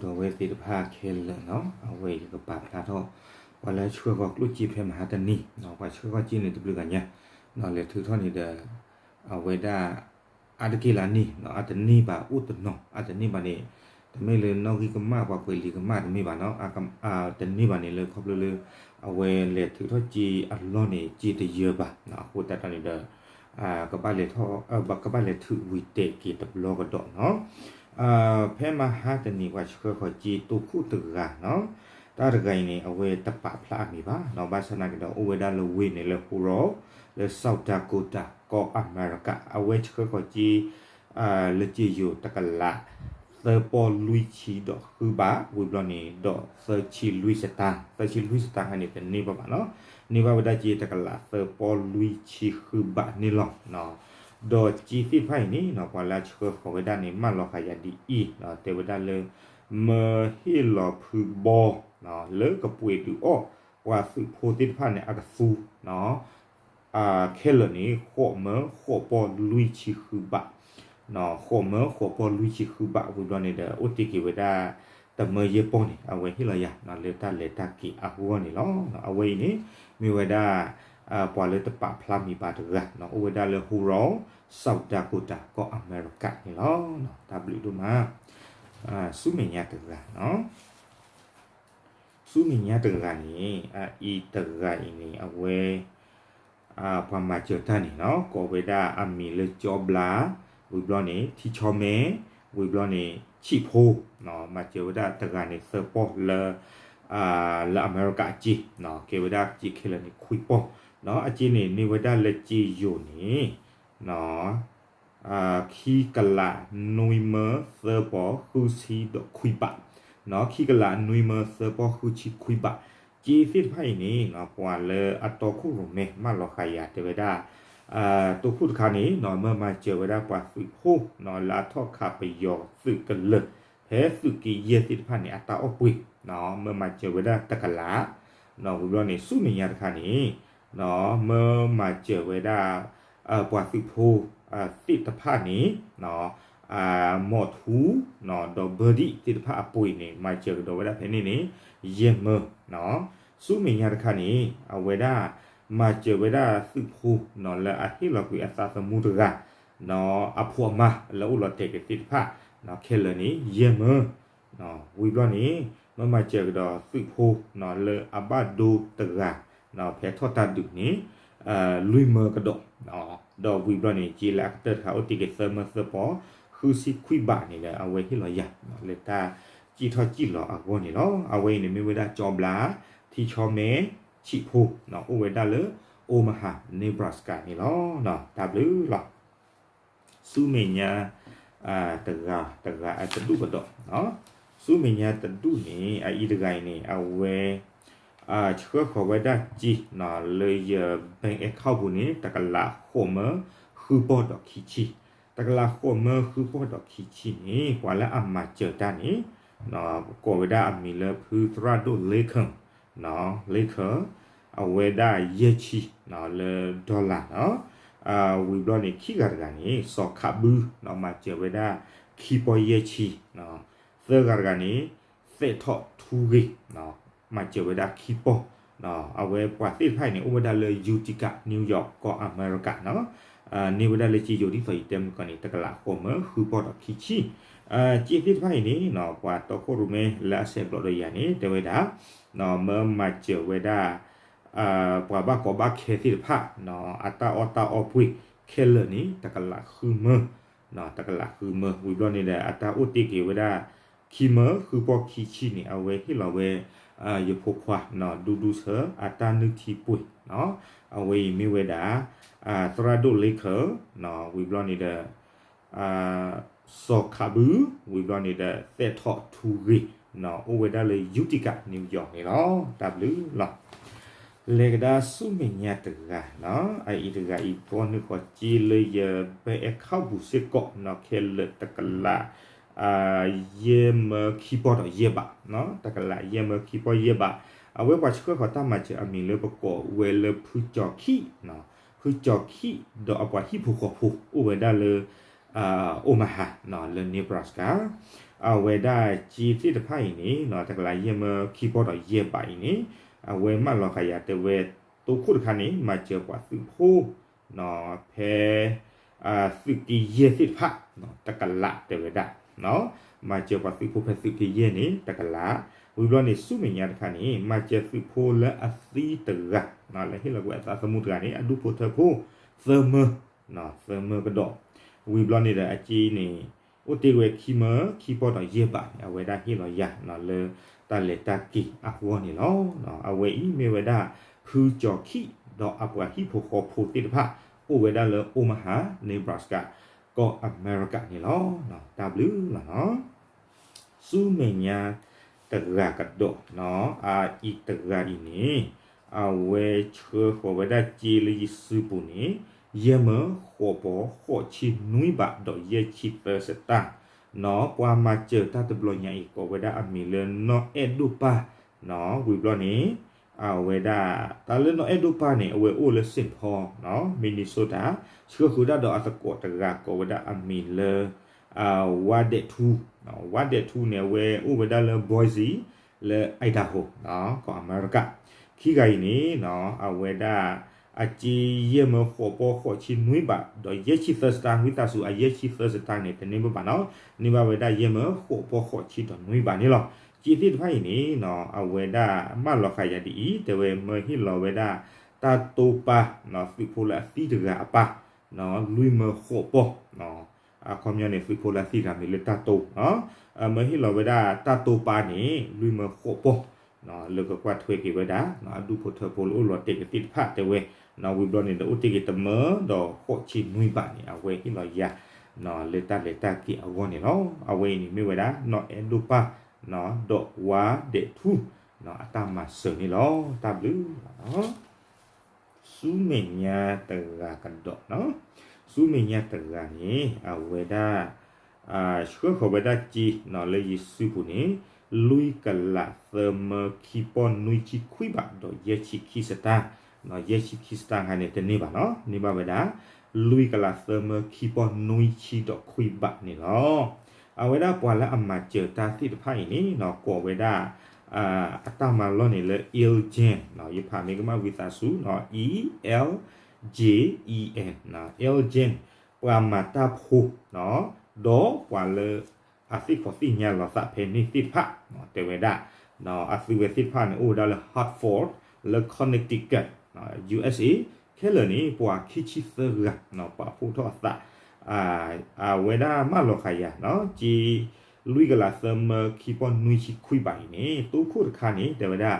ဒီပုၢ်ဒီဝဲၢ်သ့ၣ်တဖၣ်ခဲလၢာ်နီၤ, အဝဲအံၤယကပာ်ဖျါထီၣ် ပှၤလၢဆှၢဃီၤကျိၣ်စ့ဖဲမဟါတနံၤ, ပှၤဆှၢဃီၤစ့န့ၣ်တဘျုးဂၤညါ, လဲၤထုးထီၣ်န့ၣ်ဒီး အဝဲဒၣ် အါတက့ၢ်လၢန့ၣ် အတန့ၢ်ဘၣ်အိၣ်တနီၤ, အတန့ၢ်ဘၣ်န့ၣ် တမ့ၢ်လၢနီၣ်ဂံၢ်ကမၣ် ပှၤကွဲးလံာ်ကမၣ်တမ့ၢ်ဘၣ်နီၤ, တန့ၢ်ဘၣ်န့ၣ်လၢခီဖျိလၢ အဝဲလဲၤထုးထီၣ်စ့အလီၢ်န့ၣ် စ့တယၢၤဘၣ်, အဃိသတးဒီးန့ၣ်ဒီး ကဘၣ်လဲၤထီၣ် ကဘၣ်လဲၤထုးဝံၤတဲာ်က့ၤတဘျီကဒီးနီၤ. ဖဲမဟါတနံၤပှၤဆှၢဃီၤစ့တိခိၣ်တဂၤနီၤ, တၢ်တဂၤအံၤန့ၣ် အဝဲတပာ်ဖျါအမံၤဘၣ်နီၤ, ဘၣ်ဆၣ်သနာ်က့ဒီး အိၣ်ဝဲဒၣ်လၢဝ့ၢ်န့ၣ်လၢ Huron လၢ South Dakota ကီၢ်အမဲရကၤ, အဝဲဆှၢဃီၤစ့ လၢစ့ယိၤတကလး သၢပီၢ်လွံၢ်ဆံဒီးဃုဘး, ဝံၤဘျီန့ၣ် ဒီးသၢဆံလွံၢ်စတၢ်, သၢဆံလွံၢ်စတၢ်ခါန့ၣ် တန့ၢ်ဘၣ်ဘၣ်နီၤ, န့ၢ်ဘၣ်ဝဲဒၣ်စ့တကလးသၢပီၢ်လွံၢ်ဆံဃုဘးန့ၣ်လီၤ. ဒီးစ့သ့ၣ်တဖၣ်အံၤန့ၣ် ပှၤလၢအဆှၢဃီၤဝဲဒၣ်န့ၣ် မၢလီၤဃာ်ယၤဒ်အံၤ, တဲဝဲဒၣ်လၢ မၢဟ့ၣ်လီၤဖုဘီ လၢကပှ့ၤဒုးအီၣ် ပှၤသုးဖိသ့ၣ်တဖၣ်န့ၣ် အကသူ ခဲလၢာ်န့ၣ် ဃိးမၢဃိးပီၢ်လွံၢ်ဆံဃုဘး, ဃိးမၢဃိးပီၢ်လွံၢ်ဆံဃုဘး ဝံၤဘျီန့ၣ်ဒီး အိၣ်တ့ၢ်က့ၤဝဲဒၣ် တမၢယဲၢ်ပီၢ်န့ၣ် အဝဲဟ့ၣ်လီၤယၤ လၢတၢ်လဲၤတၢ်က့ၤအဂီၢ်န့ၣ်လီၤ. အဝဲအံၤန့ၣ် မ့ၢ်ဝဲဒၣ် ပှၤလၢတပာ်ဖျါမံၤပာ်တဂၤ အိၣ်ဝဲဒၣ်လၢ Huron, South Dakota ကီၢ်အမဲရကၤန့ၣ်လီၤ. တၢ်ဘျုးဒိၣ်မး, ဆူမဲာ်ညါတဂၤ ဆူမဲာ်ညါတဂၤန့ၣ် အအံၤတဂၤအံၤန့ၣ် အဝဲ ပှၤမၤစၢၤတၢ်န့ၣ်နီၤ ကိးဝဲဒၣ်အမံၤလၢကၠီဘျါ, ဝံၤဘျီန့ၣ် ထံဆီမဲ, ဝံၤဘျီန့ၣ် ဆံးဖိ, မၤစၢၤဝဲဒၣ်တဂၤန့ၣ်သၢပီၢ်လၢ လၢအမဲရကၤအစ့, ကဲဝဲဒၣ်စ့ခဲလၢာ်န့ၣ်ခွံပီၢ်, အစ့န့ၣ် န့ၢ်ဝဲဒၣ်လၢစ့ယိၤန့ၣ် ခံကလးနွံမၢသၢပီၢ်ဃုဆံဒီးခွံဘး, ခံကလးနွံမၢသၢပီၢ်ဃုဆံခွံဘး, စ့သ့ၣ်တဖၣ်အံၤန့ၣ် ပှၤလၢအတီခိၣ်ရိၣ်မဲမၢလီၤဃာ်ယၤတဲဝဲဒၣ် တိခိၣ်တခါန့ၣ် မၢမၤစၢၤဝဲဒၣ်ပှၤသုးဖိ လၢအထီၣ်ခးပယီၤသုးကလၢာ် ဖဲသုးက့ယဲၢ်သ့ၣ်တဖၣ်န့ၣ် အတၢ်အီၣ်ပှ့ၤ, မၢမၤစၢၤဝဲဒၣ်တကလး, ဝံၤဘျီန့ၣ် ဆူမဲာ်ညါတခါန့ၣ် မၢမၤစၢၤဝဲဒၣ် ပှၤသုးဖိသ့ၣ်တဖၣ်န့ၣ် မီၣ်ထူ ဒီးဘၢဒံၣ်သ့ၣ်တဖၣ်အပှ့ၤန့ၣ် မၤစၢၤကဒီးဝဲဒၣ်ဖဲန့ၣ်န့ၣ် ယဲၢ်မၢ, ဆူမဲာ်ညါတခါန့ၣ် အဝဲဒၣ် မၤစၢၤဝဲဒၣ်သုးဖိ လၢအဟ့ၣ်လီၤကွံာ်အသးသမူတဂၤ အဖိအမါလၢအိၣ်လီၤတဲာ်က့ၤသ့ၣ်တဖၣ် ခဲလၢာ်န့ၣ် ယဲၢ်မၢ, ဝံၤဘျီန့ၣ် မၢမၤစၢၤကဒီးသုးဖိ လၢအဘၣ်ဒိတဂၤ ဖဲထီၣ်တၢ်ဒုးန့ၣ် လွံၢ်မၢကဒီး, ဒီးဝံၤဘျီန့ၣ် စ့လၢအကတၢၢ်တခါအိၣ်တ့ၢ်က့ၤသၢမၢသၢပီၢ် ဃုဆံခွံဘးန့ၣ်ဒီး အဝဲဟ့ၣ်လီၤယၤ လၢတၢ်စံၣ်ထီၣ်စံၣ်လီၤအဂီၢ်န့ၣ်လီၤ. အဝဲအံၤန့ၣ်မ့ၢ်ဝဲဒၣ်ကၠီဘျါ, ထံဆီမဲ, ဆံးဖိ အိၣ်ဝဲဒၣ်လၢ Omaha, Nebraska န့ၣ်လီၤ. တၢ်ဘျုးလီၤ. ဆူမဲာ်ညါ တဂၤတဂၤအတဒူၣ်ကဒီး, ဆူမဲာ်ညါတဒူၣ်န့ၣ် အအံၤတဂၤအံၤန့ၣ် အဝဲ ဆှၢဃီၤဝဲဒၣ်စ့ လၢယ bank account ပူၤန့ၣ် တကလးဃိးမၢဃုပီၢ်ဒီးခံဆံ, တကလးဃိးမၢဃုပီၢ်ဒီးခံဆံန့ၣ် ပှၤလၢအမၤစၢၤတၢ်န့ၣ် ကိးဝဲဒၣ်အမံၤလၢဖုသရၣ်ဒိၣ် Lincoln, Lincoln အဝဲဒၣ်ယဲၢ်ဆံ လၢ dollar နီၤ, ဝံၤဘျီန့ၣ် ခံဂၤတဂၤန့ၣ် စီၤခးဘု မၤစၢၤဝဲဒၣ်ခံပီၢ်ယဲၢ်ဆံ, သၢဂၤတဂၤန့ၣ် သဲးထီၣ်ထူဂ့ၤ မၤစၢၤဝဲဒၣ်ခံပီၢ်, အဝဲပှၤသ့ၣ်တဖၣ်အံၤန့ၣ် အိၣ်ဝဲဒၣ်လၢ Utica, New York ကီၢ်အမဲရကၤနီၤ, န့ၢ်ဝဲဒၣ်လၢစ့ယိၤဒ်သိးယတဲမုၢ်ကီၢ်န့ၣ် တကလးဃိးမၢဃုပီၢ်ဒီးခံဆံ, စ့သ့ၣ်တဖၣ်အံၤန့ၣ် ပှၤတီခိၣ်ရိၣ်မဲလၢအဆဲးဘျီးဒီးယၤန့ၣ် တဲဝဲဒၣ် မၢမၤစၢၤဝဲဒၣ် ပှၤဘၣ်ကီဘၣ်ခဲသ့ၣ်တဖၣ် အတၢ်အီၣ်တၢ်အီပှ့ၤခဲလၢာ်န့ၣ် တကလးဃုမၢ, တကလးဃုမၢ ဝံၤဘျီန့ၣ်ဒီး အတၢ်အိၣ်တ့ၢ်က့ၤဝဲဒၣ် ခံမၢဃုပီၢ်ခံဆံန့ၣ် အဝဲဟ့ၣ်လီၤဝဲ ယဖိခွါ ဒူဒူဆၢ အတၢ်နုၢ်ထံပှ့ၤ, အဝဲအံၤမ့ၢ်ဝဲဒၣ် သရၣ်ဒိၣ် Lincoln, ဝံၤဘျီန့ၣ်ဒီး စီၤခးဘု, ဝံၤဘျီန့ၣ်ဒီး သဲးထီၣ်ထူဂ့ၤ အိၣ်ဝဲဒၣ်လၢ Utica, New York န့ၣ်လီၤ. တၢ်ဘျုးလီၤ. လဲၤကဒါဆူမဲာ်ညါတဂၤနီၤ, အအံၤတဂၤအံၤ ပှၤနုာ်ဃီၤစ့လၢယ bank account ပူၤစ့ၢ်ကီးနီၤ, ခဲလၢာ်တကလး ယဲၢ်မၢခံပီၢ်ဒီးယဲၢ်ဘး, တကလးယဲၢ်မၢခံပီၢ်ယဲၢ်ဘး, အဝဲပှၤဆှၢဃီၤတၢ်မၤစၢၤအမံၤလၢပကိးဝဲလၢဖုကၠီၤခံ, ဖုကၠီၤခံ ဒီးအပှၤဟံၣ်ဖိဃီဖိ အိၣ်ဝဲဒၣ်လၢ Omaha လၢ Nebraska, အဝဲဒၣ်စ့သ့ၣ်တဖၣ်အံၤန့ၣ် တကလးယဲၢ်မၢခံပီၢ်ဒီးယဲၢ်ဘးအံၤန့ၣ် အဝဲမၢလီၤဃာ်ယၤတဲဝဲ တိခိၣ်တခါန့ၣ် မၤစၢၤပှၤသုးဖိ ဖဲ သုးက့ယဲၢ်သ့ၣ်တဖၣ် တကလးတဲဝဲဒၣ် မၤစၢၤပှၤသုးဖိဖဲသုးက့ယဲၢ်န့ၣ် တကလး ဝံၤဘျီန့ၣ် ဆူမဲာ်ညါတခါန့ၣ် မၤစၢၤသုးဖိလၢအသံတဂၤ လၢဟ့ၣ်လီၤကွံာ်အသးသမူတဂၤန့ၣ် အဒူၣ်ဖိထၢဖိ သၢမၢ သၢမၢကဒီး ဝံၤဘျီန့ၣ်ဒီးအစ့န့ၣ် အိၣ်တ့ၢ်ဝဲခံမၢခံပီၢ်ဒီးယဲၢ်ဘးန့ၣ် အဝဲဒၣ်ဟ့ၣ်လီၤယၤလၢတၢ်လဲၤတၢ်က့ၤအဂီၢ်န့ၣ်လီၤ. အဝဲအံၤမ့ၢ်ဝဲဒၣ် ဖုကၠီၤခံ ဒီးအပှၤဟံၣ်ဖိဃီဖိသ့ၣ်တဖၣ် အိၣ်ဝဲဒၣ်လၢ Omaha Nebraska ကီၢ်အမဲရကၤန့ၣ်လီၤ. တၢ်ဘျုးလီၤ. ဆူမဲာ်ညါတဂၤကဒီး အအံၤတဂၤအံၤန့ၣ် အဝဲဆှၢဃီၤဝဲဒၣ်စ့လၢယစုပူၤန့ၣ် ယဲၢ်မၢဃိးပီၢ်ဃိးဆံနွံဘးဒီးယဲၢ်ဆံသၢစတၢ် ပှၤမၤစၢၤတၢ်တဘျီညါအံၤ ကိးဝဲဒၣ်အမံၤလၢနီၢ်အဲၣ်ဒိၣ်ပၢ် ဝံၤဘျီန့ၣ် အဝဲဒၣ် တၢ်လၢနီၢ်အဲၣ်ဒိၣ်ပၢ်န့ၣ် အဝဲအိၣ်လၢ Saint Paul Minnesota ဆှၢဃုာ်ဒၣ်ဒီးအသကိးတဂၤ ကိးဝဲဒၣ်အမံၤလၢ ဝါဒဲးထူ ဝါဒဲးထူန့ၣ် အဝဲအိၣ်ဝဲဒၣ်လၢ Boise လၢ Idaho ကီၢ်အမဲရကၤ ခံဂၤအံၤန့ၣ် အဝဲဒၣ် အစ့ယဲၢ်မၢဃိးပီၢ်ဃိးဆံနွံဘး ဒီးယဲၢ်ဆံသၢစတၢ် ဝံသးစူၤ အယဲၢ်ဆံသၢစတၢ်န့ၣ် တန့ၢ်ဘၣ်ဘၣ်နီၤ န့ၢ်ဘၣ်ဝဲဒၣ်ယဲၢ်မၢဃိးပီၢ်ဃိးဆံဒီးနွံဘးန့ၣ်လီၤ. စ့သ့ၣ်တဖၣ်အံၤန့ၣ် အဝဲဒၣ်မၢလီၤဃာ်ယၤဒ်အံၤ တဲဝဲမၢဟ့ၣ်လီၤဝဲဒၣ် တၢ်တိာ်ပာ် သုးဖိလၢအသံတဂၤအပၢ် လွံၢ်မၢဃိးပီၢ် အခီပညီန့ၣ် သုးဖိလၢအသံတဂၤမ့ၢ်လၢတၢ်တိာ် မၢဟ့ၣ်လီၤဝဲဒၣ်တၢ်တိာ်ပာ်န့ၣ် လွံၢ်မၢဃိးပီၢ် လၢကကွၢ်ထွဲက့ၤဝဲဒၣ် အဒူၣ်ဖိထၢဖိလၢအိၣ်လီၤတဲာ်ကသ့ၣ်တဖၣ်တဲဝဲ ဝံၤဘျီန့ၣ်ဒီးအိၣ်တ့ၢ်က့ၤတမၢဒီးဃိးဆံနွံဘးန့ၣ် အဝဲဟ့ၣ်လီၤယၤ လၢတၢ်လဲၤတၢ်က့ၤအဂီၢ်န့ၣ်လီၤ. အဝဲအံၤန့ၣ်မ့ၢ်ဝဲဒၣ် နီၢ်အဲၣ်ဒိၣ်ပၢ် ဒီးဝါဒဲးထူ အတၢ်မၤစၢၤန့ၣ်လီၤ. တၢ်ဘျုး ဆူမဲာ်ညါတဂၤကဒီး ဆူမဲာ်ညါတဂၤန့ၣ် အဝဲဒၣ် ဆှၢဃီၤဝဲဒၣ်စ့ လၢယစုပူၤန့ၣ် လွံၢ်ကလးသၢမၢခံပီၢ်နွံဆံခွံဘးဒီးယဲၢ်ဆံခံစတၢ် ယဲၢ်ဆံခံစတၢ်ခါန့ၣ် တန့ၢ်ဘၣ်နီၤ န့ၢ်ဘၣ်ဝဲဒၣ် လွံၢ်ကလးသၢမၢခံပီၢ်နွံဆံဒီးခွံဘးန့ၣ်လီၤ. အဝဲဒၣ်ပှၤလၢအမၤစၢၤတၢ်သ့ၣ်တဖၣ်အံၤန့ၣ် ကိးဝဲဒၣ် အတၢ်မၤလီၢ်န့ၣ်လၢ Elgin ယဖးမ့ၢ်ကမၣ်ဝံသးစူၤ E L J E N Elgin ပှၤမၤတၢ်ဖိ ဒီးပှၤလၢအသ့ၣ်ခီၣ်သ့ၣ်ညါလီၤသးဖဲန့ၣ်သ့ၣ်တဖၣ် တဲဝဲဒၣ် အသုဝဲသ့ၣ်တဖၣ်န့ၣ် အိၣ်ဝဲဒၣ်လၢ Hartford လၢ Connecticut U S A ခဲလၢာ်န့ၣ် ပှၤခံဆံသၢဂၤ ပာ်ဖှိၣ်ထီၣ်အသး အဝဲဒၣ်မၢလီၤဃာ်ယၤ စ့ လွံၢ်ကလးသၢမၢခံပီၢ်နွံဆံခွံဘးအံၤန့ၣ် တိခိၣ်တခါန့ၣ် တဲဝဲဒၣ်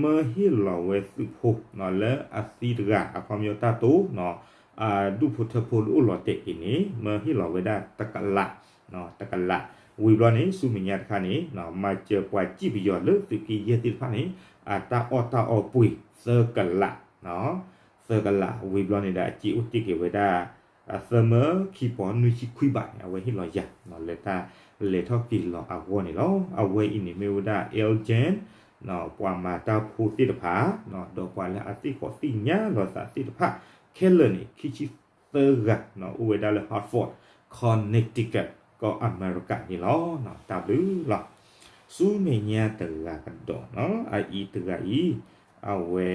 မၢဟ့ၣ်လီၤဝဲသုးဖိ လၢအသံတဂၤ အခီပညီတၢ်တိာ် အဒူၣ်ဖိထၢဖိလၢအိၣ်လီၤတဲာ်အံၤန့ၣ် မၢဟ့ၣ်လီၤဝဲဒၣ်တကလး တကလး ဝံၤဘျီန့ၣ် ဆူမဲာ်ညါတခါန့ၣ် မၤစၢၤပှၤစံၣ်ပယီၤလၢသုးက့ယဲၢ်သ့ၣ်တဖၣ်န့ၣ် အတၢ်အီၣ်တၢ်အီပှ့ၤ သၢကလး သၢကလး ဝံၤဘျီန့ၣ်ဒီး အစ့အိၣ်တ့ၢ်က့ၤဝဲဒၣ် သၢမၢခံပီၢ်နွံဆံခွံဘးန့ၣ် အဝဲဟ့ၣ်လီၤယၤ လၢတၢ်လဲၤထီၣ်က့ၤလီၤအဂီၢ်န့ၣ်လီၤ. အဝဲအံၤန့ၣ်မ့ၢ်ဝဲဒၣ် Elgin ပှၤမၤတၢ်ဖိသ့ၣ်တဖၣ် ဒီးပှၤလၢအသ့ၣ်ခီၣ်သ့ၣ်ညါလီၤသးသ့ၣ်တဖၣ် ခဲလၢာ်န့ၣ် ခံဆံသၢဂၤ အိၣ်ဝဲဒၣ်လၢ Hartford Connecticut ကီၢ်အမဲရကၤန့ၣ်လီၤ. တၢ်ဘျုးလီၤ. ဆူမဲာ်ညါတဂၤကဒီး အအံၤတဂၤအံၤ အဝဲ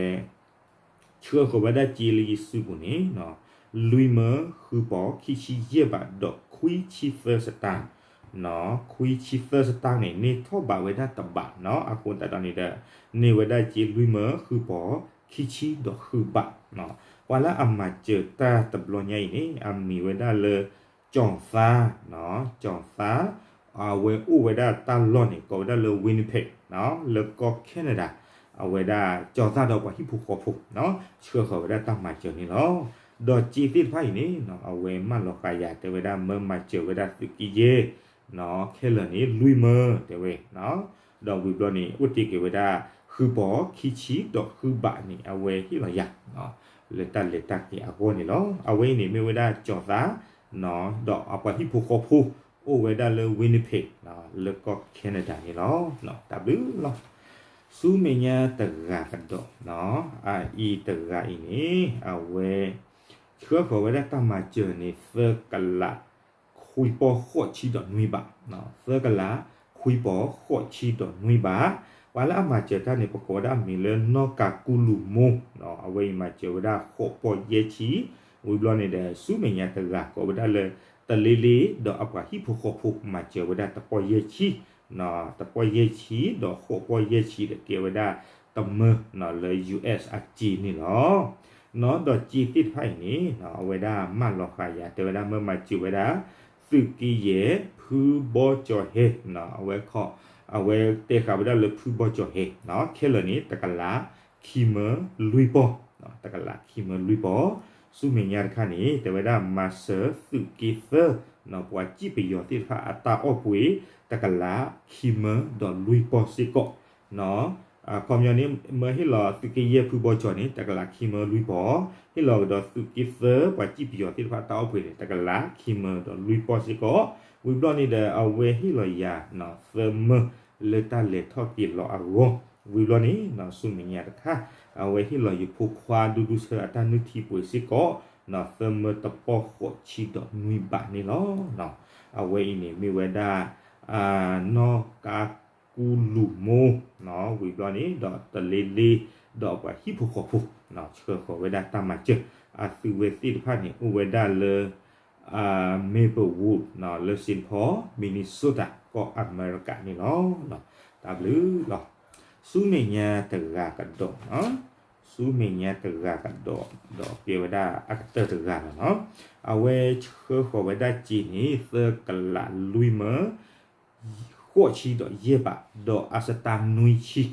ဆှၢဃီၤဝဲဒၣ်စ့လၢယစုပူၤန့ၣ် လွံၢ်မၢဃုပီၢ်ခံဆံယဲၢ်ဘးဒီးခွံဆံသၢစတၢ် ခွံဆံသၢစတၢ်န့ၣ် န့ၢ်ထီၣ်ဘးဝဲဒၣ်တဘး အဃိသတးဒီးန့ၣ်ဒီး န့ၢ်ဝဲဒၣ်စ့လွံၢ်မၢဃုပီၢ်ခံဆံဒီးဃုဘး ပှၤလၢအမၤစၢၤတၢ်တဘျီညါအံၤန့ၣ် အမံၤဝဲဒၣ်လၢ ကၠီၤသါ ကၠီၤသါ အဝဲအိၣ်ဝဲဒၣ်တၢ်လီၢ်န့ၣ် ကိးဝဲဒၣ်လၢ Winnipeg လၢကီၢ် Canada အဝဲဒၣ်ကၠီၤသါဒီးပှၤဟံၣ်ဖိဃီဖိ ဆှၢဃီၤဝဲဒၣ်တၢ်မၤစၢၤန့ၣ်လီၤ. ဒီးစ့သ့ၣ်တဖၣ်အံၤန့ၣ် အဝဲမၢလီၤဃာ်ယၤတဲဝဲဒၣ်မၢမၤစၢၤဝဲဒၣ်သုးက့ယဲၢ် ခဲလၢာ်န့ၣ် လွံၢ်မၢတဲဝဲ ဒီးဝံၤဘျီန့ၣ် အိၣ်တ့ၢ်က့ၤဝဲဒၣ် ဃုပီၢ်ခံဆံဒီးဃုဘးန့ၣ် အဝဲဟ့ၣ်လီၤယၤ လၢတၢ်လဲၤတၢ်က့ၤအဂီၢ်န့ၣ်လီၤ. အဝဲအံၤန့ၣ်မ့ၢ်ဝဲဒၣ်ကၠီၤသါ ဒီးအပှၤဟံၣ်ဖိဃီဖိ အိၣ်ဝဲဒၣ်လၢ Winnipeg လၢကီၢ် Canada န့ၣ်လီၤ. တၢ်ဘျုးလီၤ. ဆူမဲာ်ညါတဂၤကဒီး အအံၤတဂၤအံၤန့ၣ် အဝဲ ဆှၢဃီၤဝဲဒၣ်တၢ်မၤစၢၤန့ၣ် သၢကလး ခွံပီၢ်ဃိးဆံဒီးနွံဘး သၢကလး ခွံပီၤ ဃိးဆံဒီးနွံဘး, ပှၤလၢအမၤစၢၤတၢ်န့ၣ် ပကိးဝဲဒၣ်အမံၤလၢနီၢ်ကၤကူလူၤမိၢ်, အဝဲအံၤမၤစၢၤဝဲဒၣ်ဃိးပီၤယဲၢ်ဆံ, ဝံၤဘျီန့ၣ်ဒီး ဆူမဲာ်ညါတဂၤ ကိးဝဲဒၣ်လၢ တလ့လ့ ဒီးအပှၤဟံၣ်ဖိဃီဖိ မၤစၢၤဝဲဒၣ်တပီၤယဲၢ်ဆံ, တပီၤယဲၢ်ဆံ ဒီးဃိးပီၤယဲၢ်ဆံဒီးကဲဝဲဒၣ်တမၢ လၢ US အစ့န့ၣ်လီၤ. နီၢ်ဒီးစ့သ့ၣ်တဖၣ်အံၤန့ၣ် အဝဲဒၣ်မၢလီၤဃာ်ယၤ တဲဝဲဒၣ်မၢမၤစၢၤဝဲဒၣ် သုးက့ယဲၢ် ဖုဘီကၠီၤဟဲ, အဝဲခီ, အဝဲတဲဃာ်ဝဲဒၣ်လၢဖုဘီကၠီၤဟဲ, ခဲလၢာ်န့ၣ် တကလးခံမၢလွံၢ်ပီၤ, တကလးခံမၢလွံၢ်ပီၤ, ဆူမဲာ်ညါတခါန့ၣ် တဲဝဲဒၣ်မၤစၢၤသုးက့သၢ, ပှၤစံၣ်ပယီၤသ့ၣ်တဖၣ်အတၢ်အီၣ်ပှ့ၤ တကလးခံမၢဒီးလွံၢ်ပီၤစ့ၢ်ကီး အခီပညီန့ၣ် မၢဟ့ၣ်လီၤသုးက့ယဲၢ်ဖုဘီကၠီၤန့ၣ် တကလးခံမၢလွံၢ်ပီၤ, ဟ့ၣ်လီၤကဒီးသုးက့သၢ ပှၤစံၣ်ပယီၤသ့ၣ်တဖၣ်တၢ်အီၣ်ပှ့ၤန့ၣ် တကလးခံမၢဒီးလွံၢ်ပီၤစ့ၢ်ကီး, ဝံၤဘျီန့ၣ်ဒီး အဝဲဟ့ၣ်လီၤယၤ သၢမၢ လၢတၢ်လဲၤထီၣ်က့ၤလီၤအဂီၢ်, ဝံၤဘျီန့ၣ် ဆူမဲာ်ညါတခါ အဝဲဟ့ၣ်လီၤယဖိခွါဒူဒူဆၢအတၢ်နုၢ်ထံပှ့ၤစ့ၢ်ကီး သၢမၢတပီၤဃိးဆံဒီးနွံဘးန့ၣ်လီၤ. အဝဲအံၤန့ၣ်မ့ၢ်ဝဲဒၣ် နီၢ်ကၤကူလူၤမိၢ်, ဝံၤဘျီန့ၣ် ဒီးတလ့လ့ ဒီးအပှၤဟံၣ်ဖိဃီဖိ ဆှၢဃီၤဝဲဒၣ်တၢ်မၤစၢၤ, အသုဝဲသ့ၣ်တဖၣ်န့ၣ် အိၣ်ဝဲဒၣ်လၢ Maplewood လၢ Saint Paul Minnesota ကီၢ်အမဲရကၤန့ၣ်လီၤ. တၢ်ဘျုးလီၤ. ဆူမဲာ်ညါတဂၤကဒီး, ဆူမဲာ်ညါတဂၤကဒီး ဒီးကဲဝဲဒၣ်အကတၢၢ်တဂၤလီၤနီၤ, အဝဲဆှၢဃီၤဝဲဒၣ်စ့န့ၣ် သၢကလးလွံၢ်မၢ ဃိးဆံဒီးယဲၢ်ဘး, ဒီးအစတါနွံဆံ,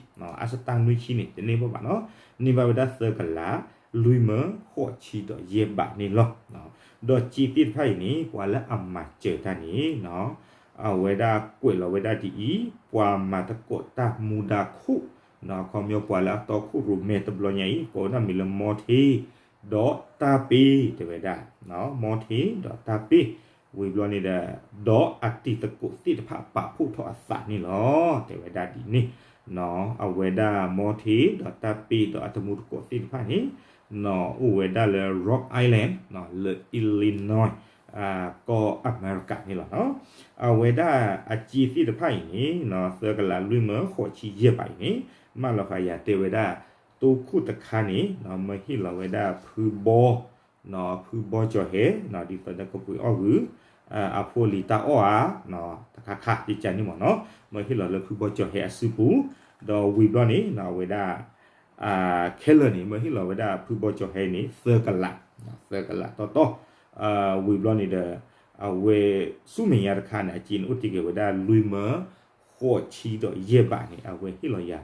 အစတါနွံဆံန့ၣ် တန့ၢ်ဘၣ်ဘၣ်နီၤ, န့ၢ်ဘၣ်ဝဲဒၣ်သၢကလးလွံၢ်မၢ ဃိးဆံဒီးယဲၢ်ဘးန့ၣ်လီၤ. ဒီးစ့သ့ၣ်တဖၣ်အံၤန့ၣ် ပှၤလၢအမၤစၢၤတၢ်န့ၣ် အဝဲဒၣ်ကွဲးလီၤဝဲဒၣ်ဒ်အံၤ, ပှၤမၤသကိးတၢ်မူဒါခိၣ်, အခီပညီပှၤလၢအတီခိၣ်ရိၣ်မဲတဘျီညါအံၤ ကိးဝဲဒၣ်မံၤလၢမီထ့ ဒီးတၢ်ပ့ၢ် တဲဝဲဒၣ်, မီထ့ ဒီးတၢ်ပ့ၢ်, ဝံၤဘျီန့ၣ်ဒီး ဒီးအတံၤသကိးသ့ၣ်တဖၣ်ပာ်ဖှိၣ်ထီၣ်အသးန့ၣ်လီၤ. တဲဝဲဒၣ်ဒ်န့ၣ်, အဝဲဒၣ်မီထ့ ဒီးတၢ်ပ့ၢ် ဒီးအတံၤသကိးသ့ၣ်တဖၣ်န့ၣ် အိၣ်ဝဲဒၣ်လၢ Rock Island လၢ Illinois ကီၢ်အမဲရကၤန့ၣ်လီၤ. အဝဲဒၣ်အစ့သ့ၣ်တဖၣ်အံၤန့ၣ် သၢကလးလွံၢ်မၢ ဃိးဆံယဲၢ်ဘးအံၤန့ၣ် မၢလီၤဃာ်ယၤတဲဝဲဒၣ် တိခိၣ်တခါန့ၣ် မၢဟ့ၣ်လီၤဝဲဒၣ်ဖုဘီ ဖုဘီကၠီၤဟဲ, ဒ်သိးဒီးကပှ့ၤအီၣ်ဂုာ် အဖိအလံၤတၢ်အီၣ်ဧါ, တခါခါကကန့ၣ်မ့ၢ်နီၤ, မၢဟ့ၣ်လီၤလၢဖုဘီကၠီၤဟဲအစုပူၤ, ဒီးဝံၤဘျီန့ၣ် အဝဲဒၣ် ခဲလၢာ်န့ၣ် မၢဟ့ၣ်လီၤဝဲဒၣ်ဖုဘီကၠီၤဟဲန့ၣ် သၢကလး, သၢကလးတီတီ, ဝံၤဘျီန့ၣ်ဒီး အဝဲဆူမဲာ်ညါတခါန့ၣ် အစ့န့ၣ်အိၣ်တ့ၢ်က့ၤဝဲဒၣ်လွံၢ်မၢ ဃိးဆံဒီးယဲၢ်ဘးန့ၣ် အဝဲဟ့ၣ်လီၤယၤ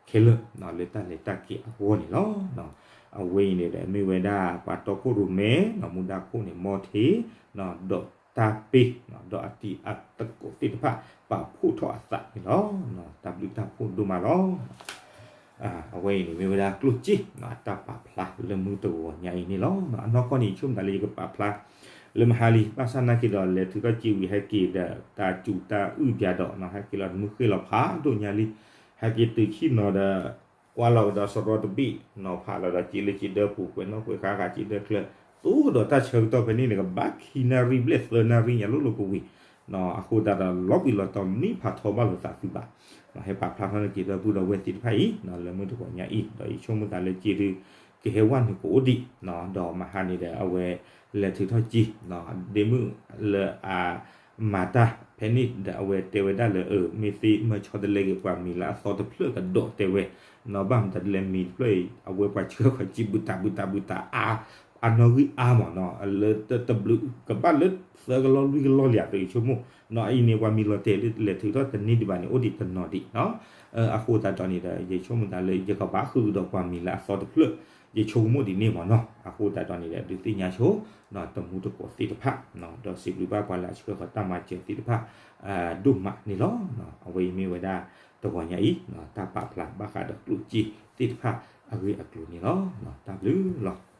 ခဲလၢာ် လၢတၢ်လဲၤတၢ်က့ၤအဂီၢ်န့ၣ်လီၤ. အဝဲအံၤန့ၣ်ဒီးမ့ၢ်ဝဲဒၣ်ပှၤတီခိၣ်ရိၣ်မဲ မူဒါခိၣ်န့ၣ် မီထ့ ဒီးတၢ်ပ့ၢ် ဒီးအတံၤအသကိးသ့ၣ်တဖၣ် ပာ်ဖှိၣ်ထီၣ်အသးန့ၣ်လီၤ. တၢ်ဘျုးတၢ်ဖှိၣ်ဒိၣ်မးလီၤ. အဝဲအံၤန့ၣ်မ့ၢ်ဝဲဒၣ်ကျိၣ်စ့ အတၢ်ပာ်ဖျါလၢမုၢ်တဂီၤညါအံၤန့ၣ်လီၤ. အနီၢ်ကီၢ်န့ၣ် ယဆိကမိၣ်သးလၢယကပာ်ဖျါ လၢမဟါလံ, ဘၣ်ဆၣ်နာ်က့ဒီး လဲၤထုးထီၣ်စ့ဝံၤဟဲက့ၤဒီး တၢ်စူၤတၢ်အုၣ်ပၠးဒီး ဟဲက့ၤလီၤတမုၢ်ဃ့ၢ်လီၤဖးဒိၣ်ညါလံ. ဟဲက့ၤတုၤဆံၣ်နီၤဒီး ကွၢ်လီၤကဒီးစရီတဘ့ၣ် နီၤဖးလီၤဒီးစ့လၢစ့ဒၢပူၤ ကွဲးနီၣ်ကွဲးဃါဃာ်စ့ဒၢချၢ သိဒီးတၢ်ဆၢကတီၢ်ဖဲန့ၣ်န့ၣ် ကဘၣ်ခံနၣ်ရံၣ်ဘျဲၣ်သၢနၣ်ရံၣ်ညါလိၤလိၤကဝံၤ အဃိသတးဒီး လီၤဘှံးလီၤတီၤမံဖးထီဘၣ်လိာ်သးသုဘၣ်. ဟဲပာ်ဖျါထီၣ်န့ၢ်က့ၤဒီပုၢ်ဒီဝဲၢ်သ့ၣ်တဖၣ်အံၤ လၢမုၢ်တဂီၤညါအံၤ ဒီးယဆိကမိၣ်သးလၢစ့ဒု ကဟဲဝဲနုာ်ကအိၣ်ဒံး ဒီးမဟါန့ၣ်ဒီး အဝဲလဲၤထုးထီၣ်စ့ ဒ့မုၣ်လၢအ မၤတၢ်ဖဲန့ၣ်ဒီး အဝဲတဲဝဲဒၣ်လၢ မ့ၢ်သ့မၢဆီတလဲက့ၤပှၤမံၤလၢအသီတဖျၢၣ်ကဒီးတဲဝဲ, နီၤဘၣ်မတၤဒ်လဲၣ်မံၤတဖျၢၣ်အံၤ အဝဲပှၤဆှၢဃီၤစ့ဘုတၢ်ဘုတၢ်ဘုတၢ်အါ အနီၣ်ဂံၢ်အါမးနီၤ လၢတဘျုးကဘၣ်လၢသၢကလီၢ်လွံၢ်ကလီၢ်လံ ယဆိကမိၣ် နီၤအံၤန့ၣ် ပှၤမံၤလီၤတဲာ်လၢလဲၤထုးထီၣ်တန့ၢ်ဒံးဘၣ်န့ၣ် အိၣ်ဒံးတနီၤဒံးနီၤ အဃိသတးဒီးန့ၣ်ဒီး ယဆိကမိၣ်သးလၢ ယကဘၣ်ဃုာ်ကဒီးပှၤမံၤလၢအသီတဖျၢၣ် ယဆိကမိၣ်ဒ်န့ၣ်မးနီၤ အဃိသတးဒီးန့ၣ်ဒီး ဒုးသ့ၣ်ညါဆိ တမူတကိးသ့ၣ်တဖၣ် ဒီးစံးဘျုးဘၣ်ပှၤလၢအဆှၢဃီၤတၢ်မၤစၢၤသ့ၣ်တဖၣ် ဒိၣ်မးန့ၣ်လီၤ. အဝဲအံၤမ့ၢ်ဝဲဒၣ် တဂီၤညါအံၤ တၢ်ပာ်ဖျါဘၣ်ဃးဒီးကျိၣ်စ့သ့ၣ်တဖၣ်အဂ့ၢ်အကျိၤန့ၣ်လီၤ. တၢ်ဘျုးလီၤ.